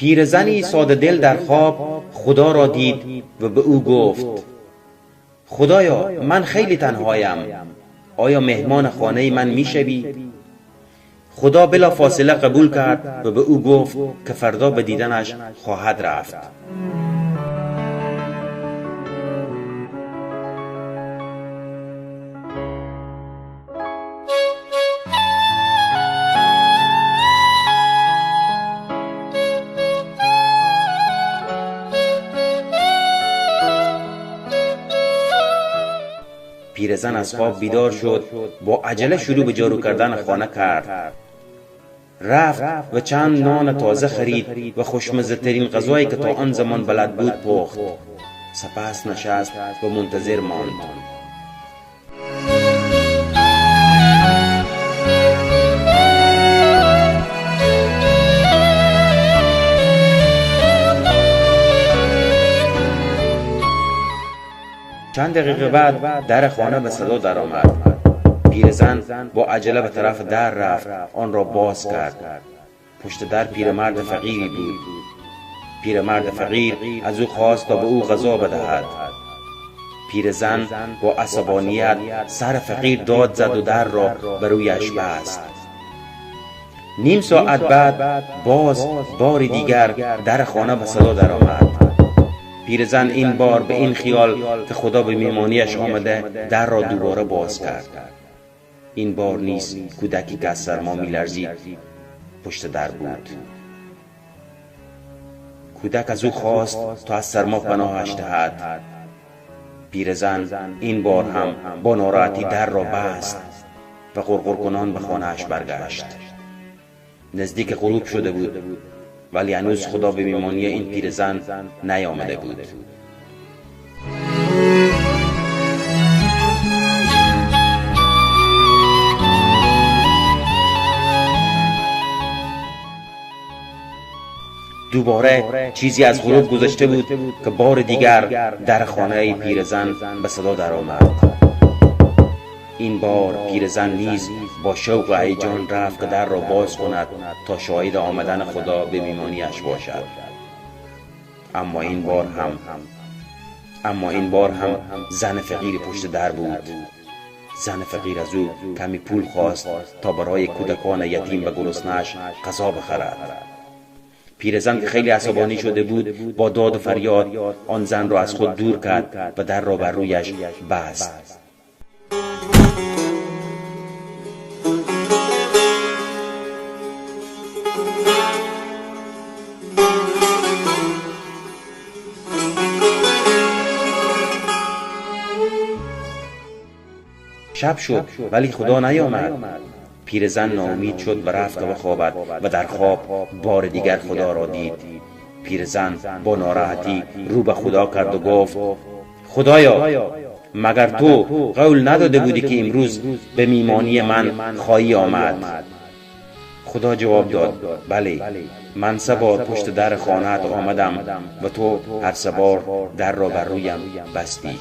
پیرزنی ساده دل در خواب خدا را دید و به او گفت: خدایا، من خیلی تنهایم، آیا مهمان خانه من میشوی؟ خدا بلا فاصله قبول کرد و به او گفت که فردا به دیدنش خواهد رفت. پیرزن از خواب بیدار شد، با عجله شروع به جارو کردن خانه کرد. رفت و چند نان تازه خرید و خوشمزه ترین غذایی که تا آن زمان بلد بود پخت. سپس نشست و منتظر ماند. چند دقیقه بعد در خانه به صدا درآمد. پیرزن با عجله به طرف در رفت، آن را باز کرد. پشت در پیرمرد فقیری بود. پیرمرد فقیر از او خواست تا به او غذا بدهد. پیرزن با عصبانیت سر فقیر داد زد و در را به رویش بست. نیم ساعت بعد باز بار دیگر در خانه به صدا درآمد. پیرزن این بار به این خیال که خدا به میمانیش آمده در را دوباره باز کرد. این بار نیز کودکی که از سرما میلرزید پشت در بود. کودک از او خواست تا از سرما پناهش دهد. پیرزن این بار هم با ناراحتی در را بست و غرغر کنان به خانهاش برگشت. نزدیک غروب شده بود، ولی هنوز خدا به میمانی این پیرزن نیامده بود. دوباره چیزی از غروب گذشته بود که بار دیگر در خانه پیرزن به صدا درآمد. این بار پیرزن نیز با شوق و هیجان رفت که در را باز کند تا شاهد آمدن خدا به میمانیش باشد. اما این بار هم زن فقیر پشت در بود. زن فقیر از او کمی پول خواست تا برای کودکان یتیم و گرسنه‌اش غذا بخرد. پیرزن که خیلی عصبانی شده بود با داد و فریاد آن زن را از خود دور کرد و در را بر رویش بست. شب شد ولی خدا نیامد. پیرزن ناامید شد و رفت که بخوابد و در خواب بار دیگر خدا را دید. پیرزن با ناراحتی رو به خدا کرد و گفت: خدایا، مگر تو قول نداده بودی که امروز به میمانی من خواهی آمد؟ خدا جواب داد: بله، من 3 بار پشت در خانه‌ات آمدم و تو هر 3 بار در را بر رویم بستی.